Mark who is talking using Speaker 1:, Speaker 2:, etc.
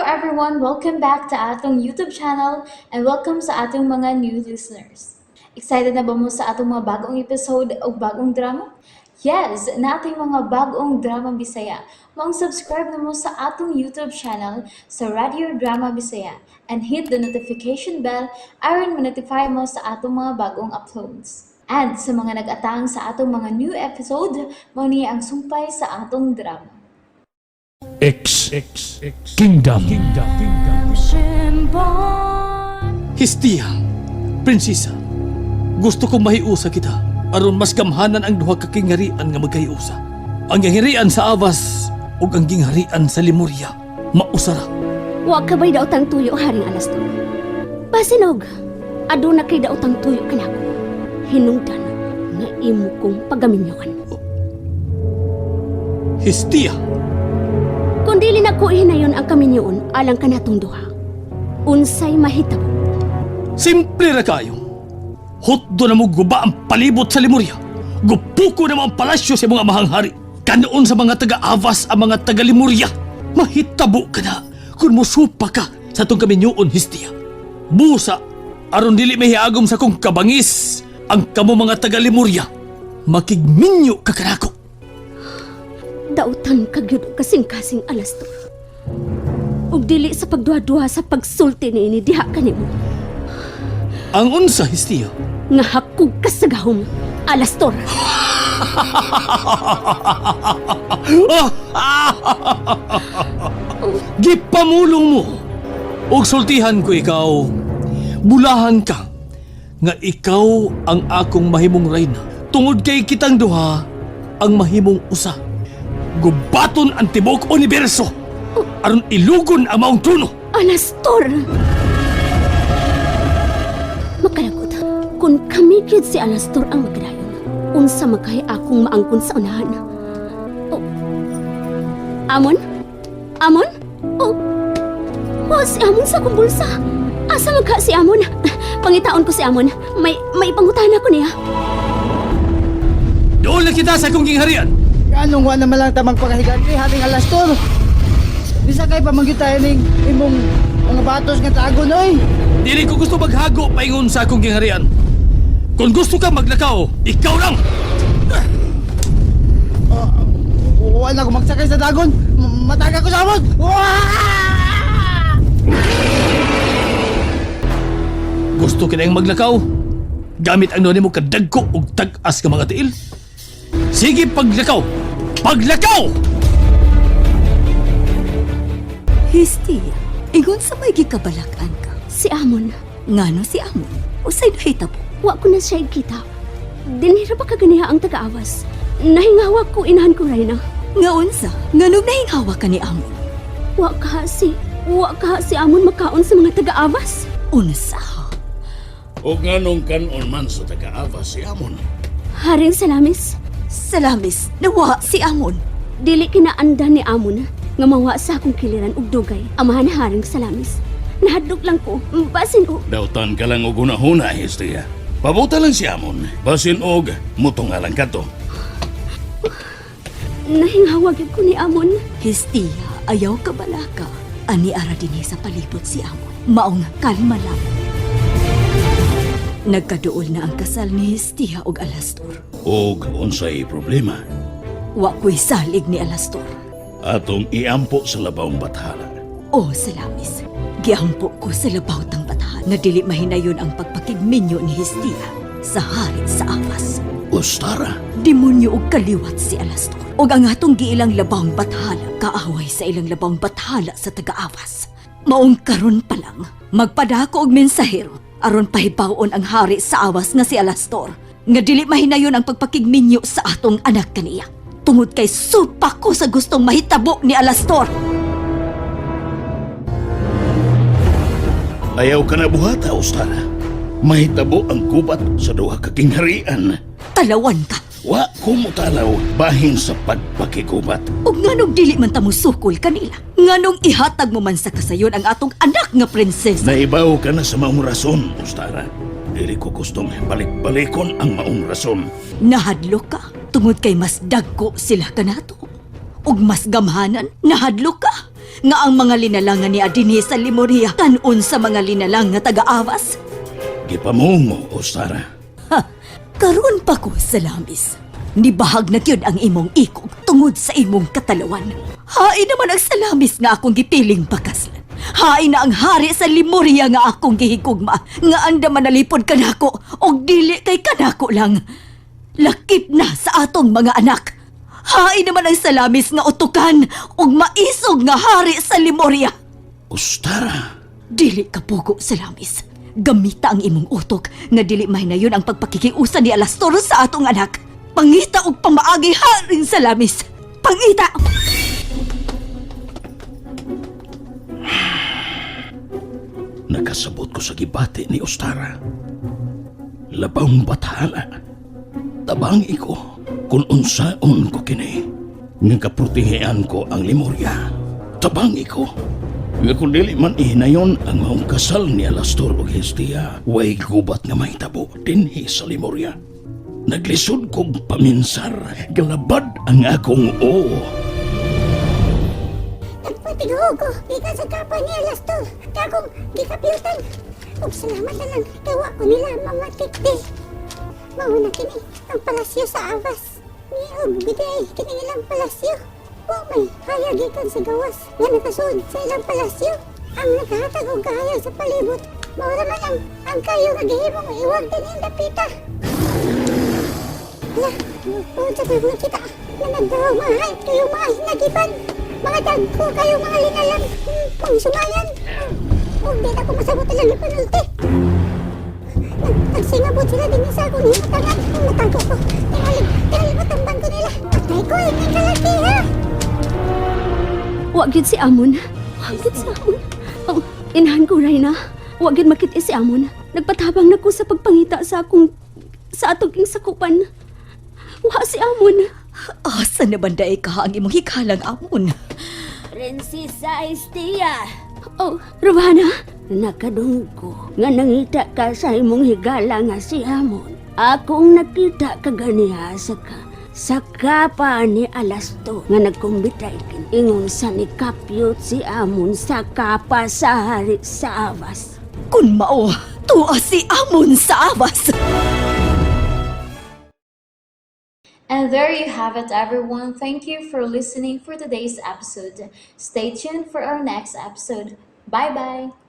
Speaker 1: everyone! Welcome back to atong YouTube channel and welcome sa atong mga new listeners. Excited na ba mo sa atong mga bagong episode o bagong drama? Yes, nating mga bagong drama Bisaya. Maong subscribe na mo sa atong YouTube channel sa Radio Drama Bisaya and hit the notification bell aron ma-notify mo sa atong mga bagong uploads. And sa mga nag-atang sa atong mga new episode, mao ni ang sumpay sa atong drama.
Speaker 2: X, X, Kingdom. Kingdom.
Speaker 3: Histia, prinsesa, gusto kong mahiusa kita aron mas gamhanan ang duha ka kingharian nga magkahiusa. Ang gingharian sa Avas ug ang gingharian sa Lemuria. Mausara.
Speaker 4: Wa ka ba'y daotang tuyo, Haring Alastor? Basinog, aduna kay daotang tuyo kanako. Hinungdan nga imo kong pagaminyoan.
Speaker 3: Histia,
Speaker 4: Kung dili na ko hinayon ang kaminyoon alang kanatong duha. Unsay mahitabo?
Speaker 3: Simple ra kayo. Hutdo na mo guba ang palibot sa Lemuria. Gupuko na mo ang palasyo sa mga mahanghari. Kanoon sa mga taga-Avas ang mga taga-Lemuria. Mahitabo ka na kung musupa ka sa itong kaminyoon, Histia. Busa, aron dili mahiagom sa kong kabangis ang kamo mga taga-Lemuria. Makigminyo ka kanako.
Speaker 4: Dautan ka gyud og kasing-kasing, Alastor. Ug dili sa pagduha-duha sa pagsulti niini diha kanimo.
Speaker 3: Ang unsa, Histia?
Speaker 4: Nga hakog ka sa gahom, Alastor.
Speaker 3: Gipamulong mo. Og sultihan ko ikaw. Bulahan ka nga ikaw ang akong mahimong reyna. Tungod kay kitang duha ang mahimong usa. Gubaton ang tibok universo aron ilugon ang maong trono.
Speaker 4: Alastor! Makalagot, kung kami gyud si Alastor ang magdayon, unsa makay akong maangkon sa unahan? Oh. Amon? Amon? Oh. Oh, si Amon sa akong bulsa. Asa man ka si Amon? Pangitaon ko si Amon. May pangutana ko niya.
Speaker 3: Doon na kita sa akong gingharian.
Speaker 5: Anong wa naman lang tamang pagkahiganti, Haring Alastor? Bisa kay pamangyud tayo ning imong mga batos nga tago, noy.
Speaker 3: Dili ko gusto maghago paingon sa akong gingharian. Kung gusto ka maglakaw, ikaw lang.
Speaker 5: Wa na ko magsakay sa dagon. Mataga ko sa amon. Wah!
Speaker 3: Gusto kinayang maglakaw? Gamit ang noni mo kadagko og tag-as nga mga tiil. Sige, paglakaw! Paglakaw!
Speaker 6: Histia, ingon sa may gikabalakan ka.
Speaker 4: Si Amon.
Speaker 6: Ngano si Amon? Usay nahitabo?
Speaker 4: Wa ko na siya kita. Dinhira pa kaganiha ang taga-awas. Nahingawa ko inahan ko, Reyna.
Speaker 6: Nga unsa? Nganong nahinghawa ka ni Amon?
Speaker 4: Wa ka si Amon makaon sa mga taga-awas.
Speaker 6: Unsa?
Speaker 7: O nganong kanon man sa taga-ava si Amon?
Speaker 4: Haring Salamis,
Speaker 6: Salamis, nawa si Amon.
Speaker 4: Dili kinaanda ni Amon nga mawa sa akong kiliran og dugay. Amahan, Haring Salamis. Nahadlok lang ko, basin og
Speaker 7: Dautan ka lang og hunahuna, Hestia. Pabuta lang si Amon. Basin og mutungalan ka to.
Speaker 4: Nahinghawa gyud ko ni Amon.
Speaker 6: Histia, ayaw ka balaka. Ani ara dinhi sa palibot si Amon. Maong kalma lang. Nagkaduol na ang kasal ni Histia og Alastor.
Speaker 7: Og unsay problema?
Speaker 6: Wa ko'y salig ni Alastor.
Speaker 7: Atong iampo sa labawng bathala.
Speaker 6: O, Salamis, giampo ko sa labaw tang bathan nga dili mahinayon ang pagpakigminyo ni Hestia sa hari sa Avas.
Speaker 7: Ustara,
Speaker 6: Demonyo og kaliwat si Alastor. Og ang atong giilang labawng bathala, kaaway sa ilang labawng bathala sa taga-Avas. Maong karon pa lang, magpadako og mensahero aron pahibawon ang hari sa Awas nga si Alastor nga dili mahinayon ang pagpakigminyo sa atong anak kaniya. Tungod kay supa ko sa gustong mahitabo ni Alastor.
Speaker 7: Ayaw ka na buhata, Ustara. Mahitabo ang gubat sa duha ka kingharian.
Speaker 6: Talawan ka.
Speaker 7: Wa ko mutalaw bahin sa pagpakigubat.
Speaker 6: Ug nganong dili man ta mosukol kanila? Nganong ihatag mo man sa kasayon ang atong anak nga prinsesa?
Speaker 7: Naibaw ka na sa maong rason, Ustara. Dili ko gustong balik-balikon ang maong rason.
Speaker 6: Nahadlok ka tungod kay mas dagko sila kanato. Ug mas gamhanan, nahadlok ka. nga ang mga linalangan ni adinhi sa Lemuria kanon sa mga linalang nga taga-Avas?
Speaker 7: Gipamuong mo, Ostara.
Speaker 6: Ha, karon pa ko sa lamis. Nibahag na gyud ang imong ikog tungod sa imong katalawan. Hain naman ang salamis nga akong gipiling pakaslan. Hain na ang hari sa Lemuria nga akong gihigugma, nga anda manalipod kanako og dili kay kanako lang. Lakip na sa atong mga anak. Hain naman ang salamis nga utukan og maisog nga hari sa Lemuria.
Speaker 7: Ostara!
Speaker 6: Dili ka pugo sa lamis. Gamita ang imong utok nga dili mahinayon ang pagpakikiusa ni Alastor sa atong anak. Pangita og pamaagi haring sa lamis. Pangita!
Speaker 7: Nakasabot ko sa gibati ni Ostara. Labang bathala. Tabang iko kung unsaon ko kini. Nga kaprotehean ko ang Lemuria. Tabang iko. Nga kung dili man ihinayon ang maong kasal ni Alastor ug Hestia, way gubat nga mahitabo dinhi sa Lemuria. Naglisod kog paminsar, galabad ang akong oo.
Speaker 8: Nagpatigo ko, gikan sa kapa ni Alastor, kakong gikapiltan. Ug salamat na lang, gawa ko nila mga tikti. Mauna kini ang palasyo sa Avas. Niog biday kini ilang palasyo. Wa may hayag gikan sa gawas nga nakasulod sa ilang palasyo. Ang nakahatag og kahayag sa palibot. Mao ra man ang kayo nga gihimong iwag dinhi dapita. Hala, unsa pa yung kita na nagdaw mga hayop kayo mga hinagipan. Mga dagko kayo mga linalang pangsumayan. Huwag di na ko masabot ilang ipanulti. Nagsingabot sila din sa akong himutangan. Natago ko. Tingali, tingali matamban ko nila. Patay ko, hindi kalaki ha.
Speaker 4: Wa gyud si Amon. Wa gyud si Amon. Oh, inahan ko, Reyna. Wa gyud makit si Amon. Nagpatabang na ko sa pagpangita sa akong sa atong sakupan. Wa si Amon.
Speaker 6: Asa na banday ka ang imong hikalang amon?
Speaker 9: Prinsesa Estia,
Speaker 4: Oh, Rovana.
Speaker 9: Nakadungog ko nga nangita ka sa imong higala nga si Amon. Akong nakita kaganiha sa kapa ni Alasto nga nagkumbitay kin. Ingon sa ni kapyot si Amon sa kapa sa hari sa Avas.
Speaker 6: Kun mao, tuwa si Amon sa Avas.
Speaker 1: And there you have it, everyone. Thank you for listening for today's episode. Stay tuned for our next episode. Bye bye.